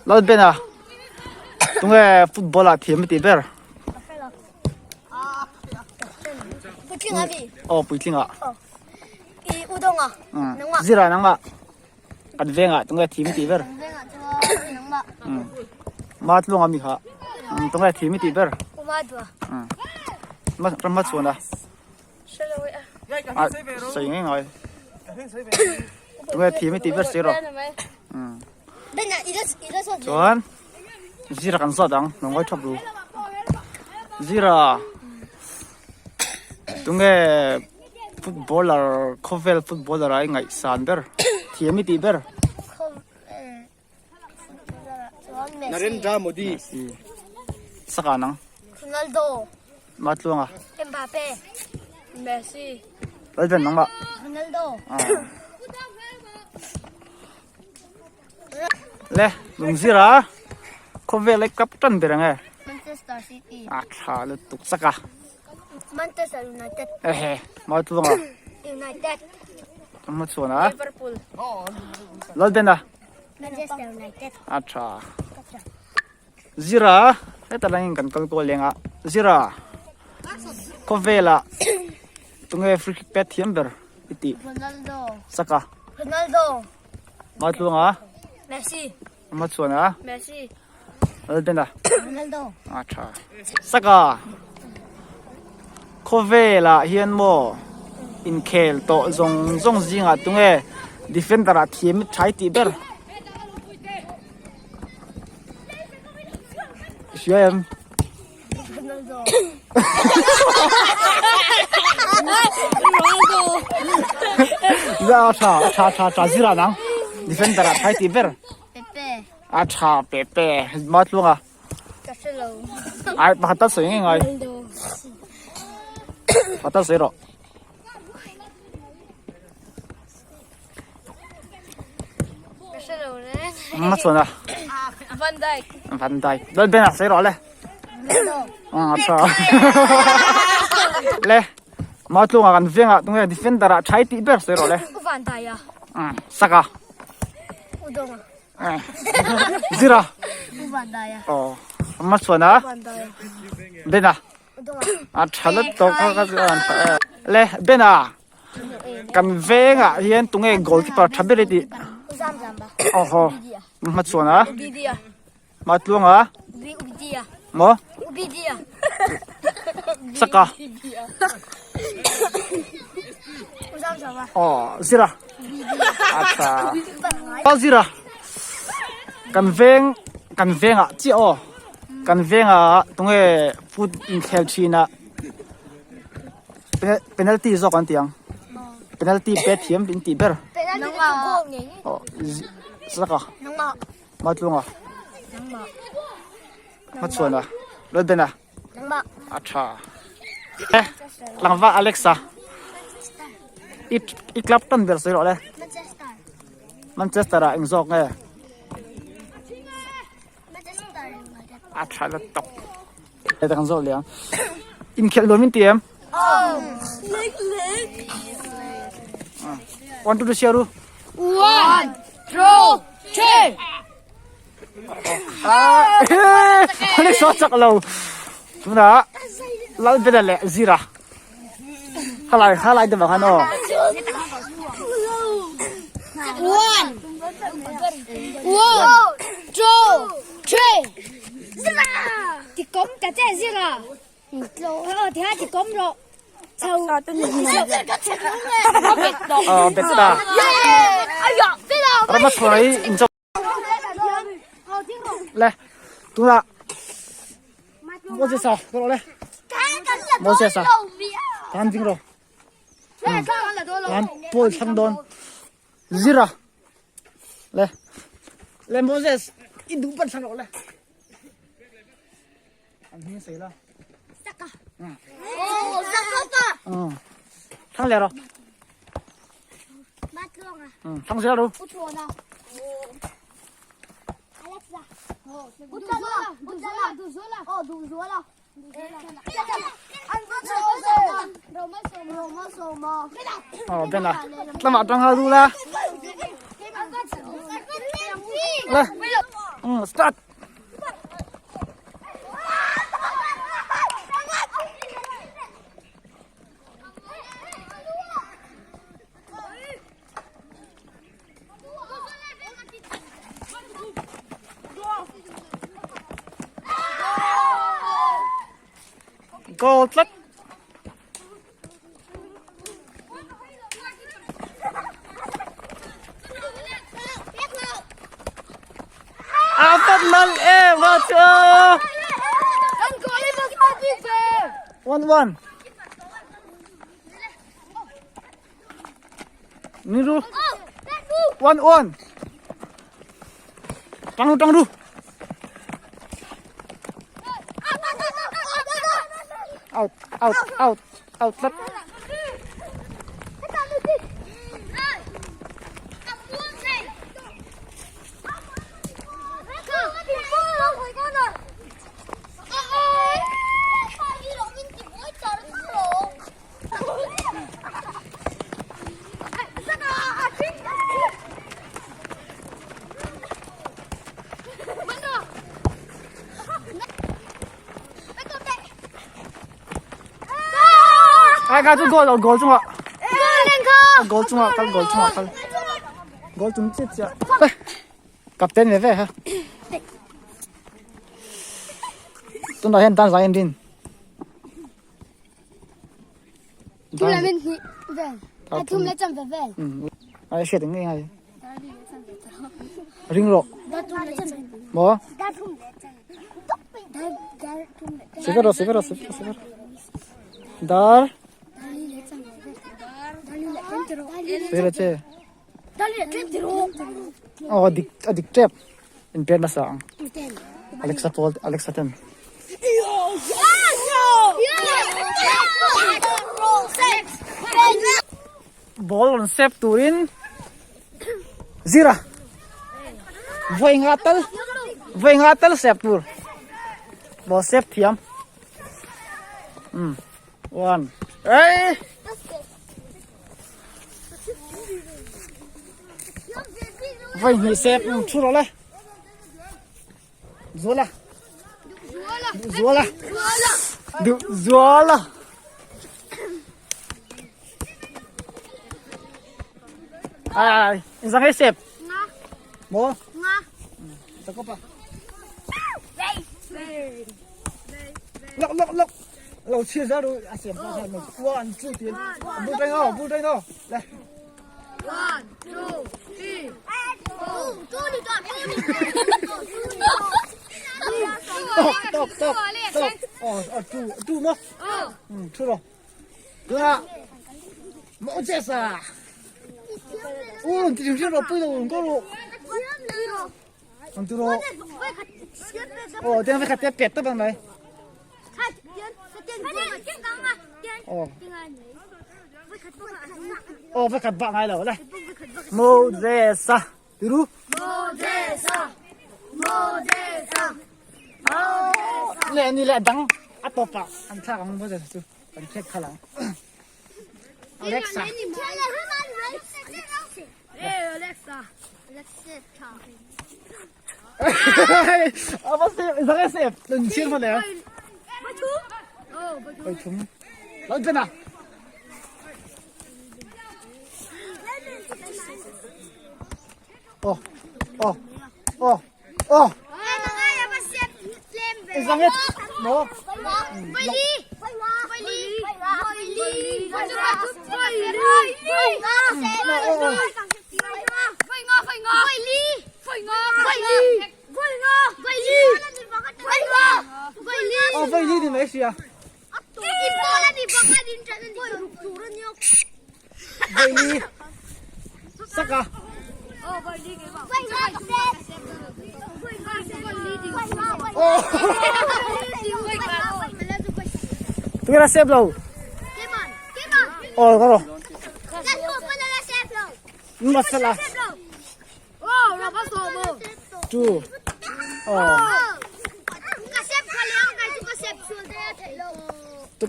Lalbena tunge football ah thiam i tih ber? Puitling a mi? Aw puitling ah. I udawng a? Nangmah. Zira nangmah. Kan vengah tunge thiam i tih ber? Kan vengah chuan nangmah. Ma tluang a mi kha. Tunge thiam i tih ber? Uma dua. Ram hmachhuan a. A sawi ngei ngai. Tunge thiam i tih ber si rawh. Chuan Zira kan zawt ang lo ngawi thap ru. Zira tunge footballer khawvel footballer ah i ngaihsan ber thiam i tih ber. Narendra Modi. Saka nang. Ronaldo. Matluanga. Mbappe. Messi. Lalben nangmah. Ronaldo. Le lungzira khawvel ai cup tan ber ang e. Manchester City. A tha lutuk chak a. Manchester United. Ehe Matluanga. United. Hmachhuan a. Liverpool. Lalben a. Manchester United. A tha. Zira heta langin kan kal kual leng a. Zira khawvelah tunge free kick pet thiam ber i tih. Ronaldo. Saka. Ronaldo. Matluanga. Messi. Hmachhuana. Messi. Lalbena. Ronaldo. A tha. Saka. Khawvelah hian maw inkhel tawh zawng zawng zingah tunge defender ah thiam i thai tih ber. Hria em? Za a tha a tha tha tha zira nang defender ah thai ti ber. Pepe. A tha Pepe ma tluanga. Ka hrelo. Ai pakhat tal sawi ngei ngai. Pakhat tal sawi rawh. Ma chuan a. Van Dijk. Van Dijk. Dal ben a sei rawh le. Ah tha. Le. Ma tlunga kan venga tunge defender ah thai tih ber sei rawh le. Van Dijk a. Saka. Udonga. Zira. Van Dijk a. Oh. Ma chuan a. Van Dijk. Bena. A tha lut tawk kha ka chuan le Bena. Kan vengah hian tunge goalkeeper tha ber i tih aw haw hmachhuan a Matluanga maw Saka aw Zira acha aw Zira kan veng kan vengah chiah aw kan vengah tunge foot inkhel thin a. Penalty zawk an ti ang. Penalty pet thiam in tih ber. Aw Zaka. Matlunga. Hmachhuana. Lodena. A tha. E tlangval Alexa. I i club tan ber sawi rawh le. Manchester ah eng zawk nge. A tha lutuk. Heta kan zawh leh ang. Inkhelh nuam in ti em? One, two, three, share u. One, two, three. Alex a chak lo. Tuna Lalbela leh Zira. Halai halai te bang aw. One, one, two, three. Ti kom ta che Zira. Ờ thì hai ti kom rồi. Chau. Ờ betta. Rama chhuai in chau. Le. Tuna Moses a, rawh le. Moses a. Tan ding rawh. Tan pawl thlang dawn. Zira. Le. Le Moses, i duh pan thlang rawh le. An hming sei la. Saka. Oh, saka pa. Thlang le rawh. Matluanga. Thlang zel ru. Uthuana. Alexa. Utzala, utzala, duzola. Oh, duzola. Oh, bena. Tlama tang ha ru la. Le. Start. Goal tlat. A phát mal em va chưa. 1-1. Ni ru. 1-1. Tang ru tang ru. Out out out out tlat. Ai ka chu goal lo goal chungah goal chungah kal goal chungah kal goal chung chiah chiah captain ve ve ha tunah hian dan zai an din Thum le min hnih vel. A thum le chan ve vel. Ai hriat eng ngai. Ring rawh. Maw? Sivero sivero sivero sivero. Dar. Sivero che. Oh dik a dik tep. In pet nasa ang. Alexa Paul Alexa ten. Ball rawn sep turin Zira vawi nga tal vawi nga tal sep tur ball sep thiam um one ei Vawi hnih sep thu rawh le. Zuala. Zuala. Duh zuala. Ai ai, in zang hei sep. Maw? Takop a. Lok lok lok. Lo chhir zel ru a siam pa khan 1 2 3 bu trai ho bu trai ho le 1 2 3 Tok tok tok tok oh oh tu tu mo thu rồi tuna mo che sa u ti ti ro pui lo ko ro an tu ro oh tiang ve khat te pet te bang mai oh oh ve khat ba ngai lo le Moses a ti ru Moses a Moses a le ni le dang a tawp ah an thlak ang Moses chu kan khek khalh ang Alexa A va sep zang e sep tun chir hman e Oi thum lo chen a Oh oh oh oh Zang e mo Oh vei li ni mai sia Vei li saka Oh Tira sep lo Oh có rồi Masala Two Oh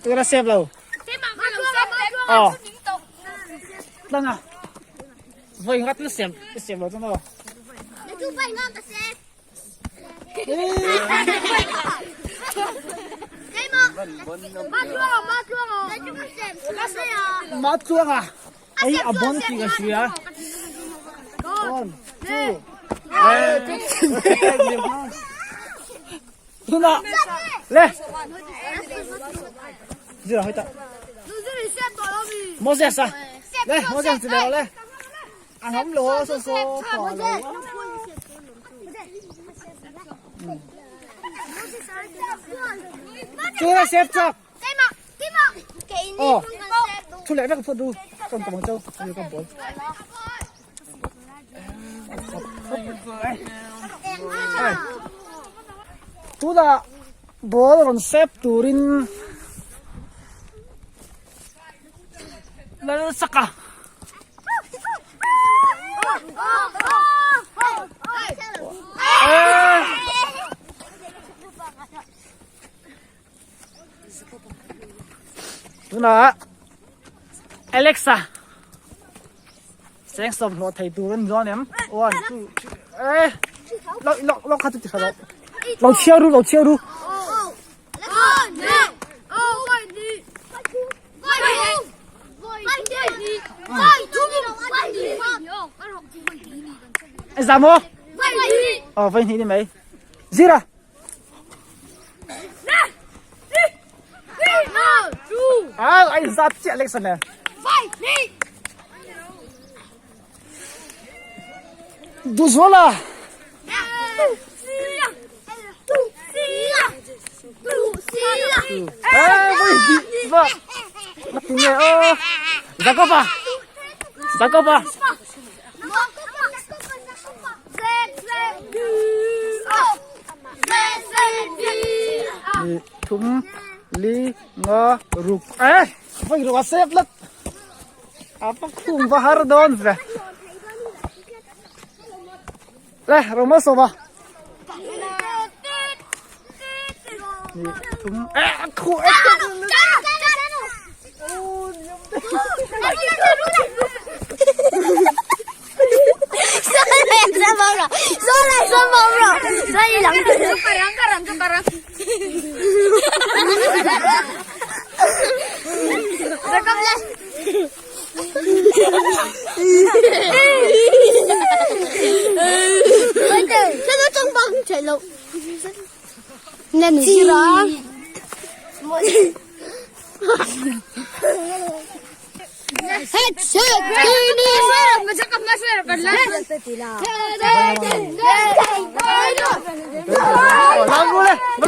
Tira sep lo Oh Tlang a Voi ngat na sep sep lo chu maw. Matluanga ei a bon tih ka hria. One, two, Tunah le Zira hoi ta. Moses a. Le Moses ti le. A ngam lo so so pa lo. Chu la sep chak. Oh. Thu leh vek phut ru. Kan ka bang chau. Ni ka bol. Tuna ball rawn sep turin lal sak a. Tunah Alexa cheng sawm hlawh thei tur an dawn em one two three eh lo lo lo kha chu ti kha lo lo chhiar ru lo chhiar ru Zamo Oh vai hnih ni mai Zira À, anh ra chuyện lên sân này. Đủ số là. Ê, voi bị vợ. Mất tiếng nghe ơ. Ra cốc à? Ra cốc à? Ni thum li nga ruk e vai ruk a sep lat a pa khum va har dawn ve le roma sawma ni thum e khu e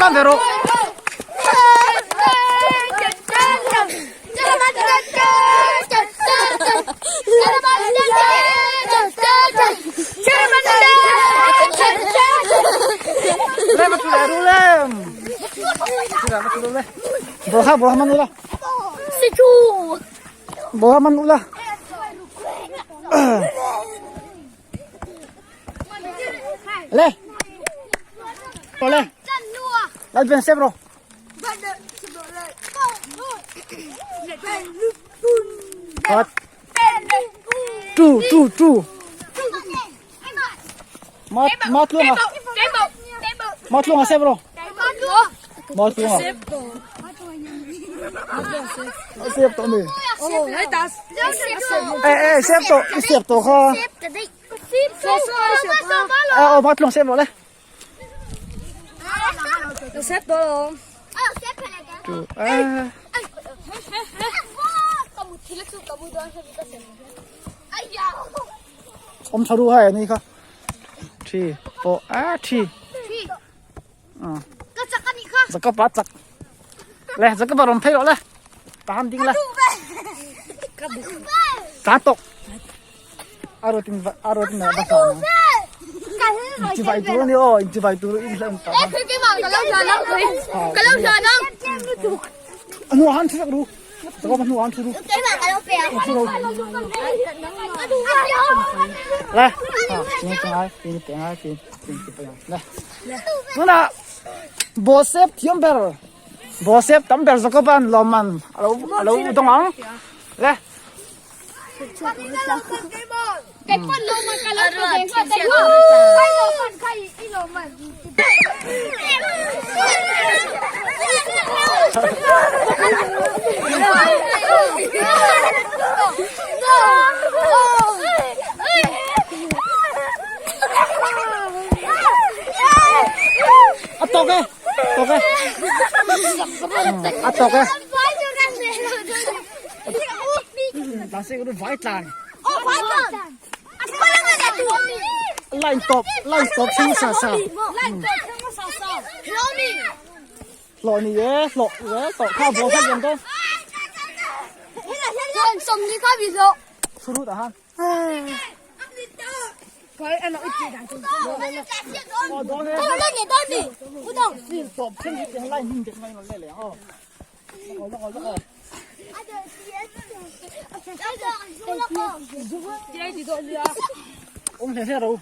Lam ve rawh. Le va chu le ru le. Va chu le. Ball kha ball man ula. Ball man ula. Le. Le. Lại bên xếp rồi. Hot. Two, two, two. Mất, mất luôn à? Mất luôn à xếp rồi. Mất luôn à? Xếp tổ này. Ê ê xếp tổ, xếp tổ kho. Ê ô mất luôn xếp rồi đấy. Xếp tổ. Two. Ê. Om tharu hai ani kha. 3 4 a 3. Ka chak ani kha. Zaka pa chak. Le zaka pa rom phei rawh le. Tan ding le. Ta tok. A rotin a rotin na ba sa na. Chi vai tur ani aw in chi vai tur in hla ta. A hnuah han thu vek ru. Zaka pa hnuah han thu ru. Le. Ha, tin ngai, tin te ngai, tin tin ti pa le. Tunah ball sep thiam ber ball sep tam ber Jacob-a'n lawmman a lo a lo dawng ang le. A tawk e tawk e a tawk e Line tawp line tawp thleng sa sa hlawh ni e hlawh e tawh kha ball kha lian dawn Surut ah han tawp thleng hi tiang line hmun dek mai le le aw Ông sẽ xe đâu?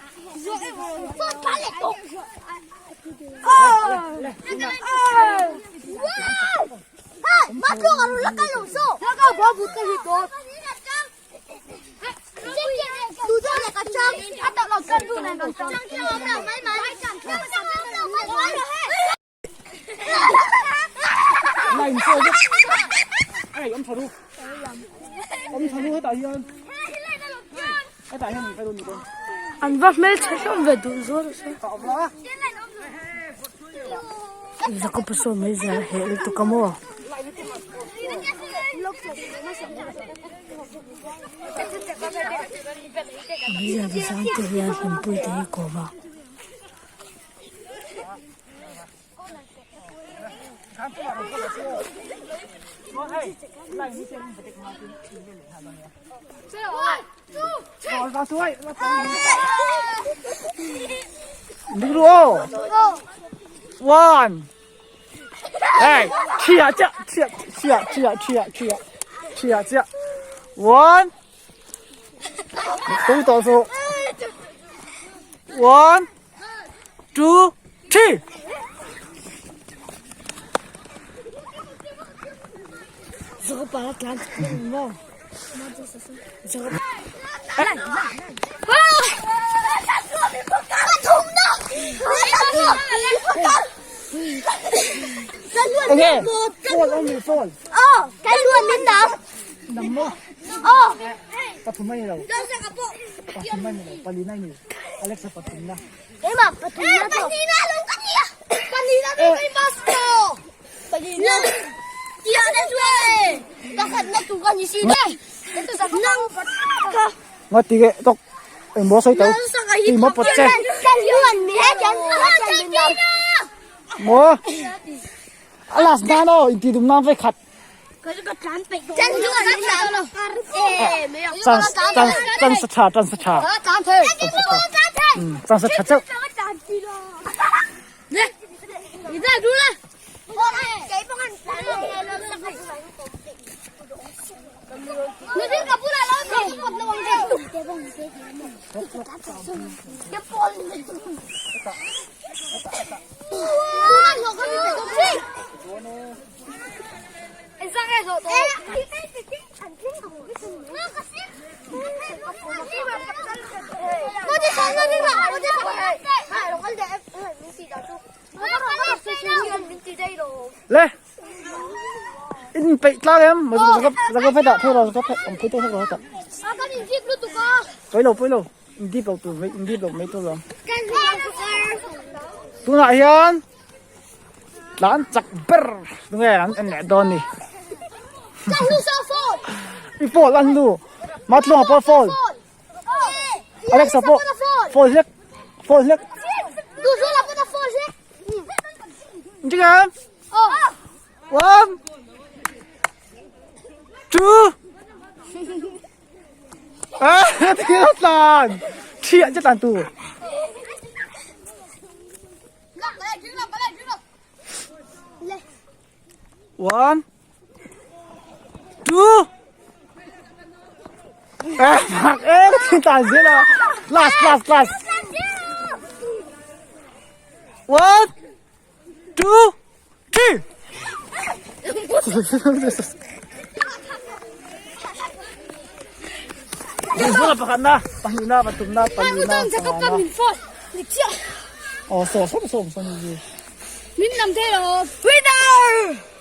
Line sawi vek ai awm tha ru awm tha ru hetah hian hetah hian in ni dawn an va hmeltha hlawm ve duh zawr se Jacob saw mai zia heh lutuk a maw. Meizial zang te hian hlimpui te hi kawm a. One. Hey, chia chia chia chia chia chia chia chia chia. One. Two tỏ số. One. Two, three. Okay, fall only fall. Nằm mơ. Pathum mai lo. Pathum mai lo. Pali nai ni. Alexa pathum na. Nga ti ge tok eng bo sai tau. Ti mo pot che. Mo. Alas na no in ti dum nan vai khat. Chan chan chan sa tha chan sa tha. Chan sa tha chau. Le. In peih tlang em. Zaka phet ah thei lo zaka phet am phui te thei lo ta. Pui lo pui lo. In dip lo tur in dip lo mai tur lo. Tunah hian tlan chak ber tunge an en leh dawn ni. I fall an lu. Matluang pawh fall. Alexa pawh fall hlek fall hlek. Jika one two ah thil tlan thiah che tlan tu. One two eh mak eh thil tlan zel a last last last one two three. Zula pakhatna, pahnihna, pathumna, palina, pangana. Aw, saw sawm sawm sawm ni. Min nam thei lo. Winner!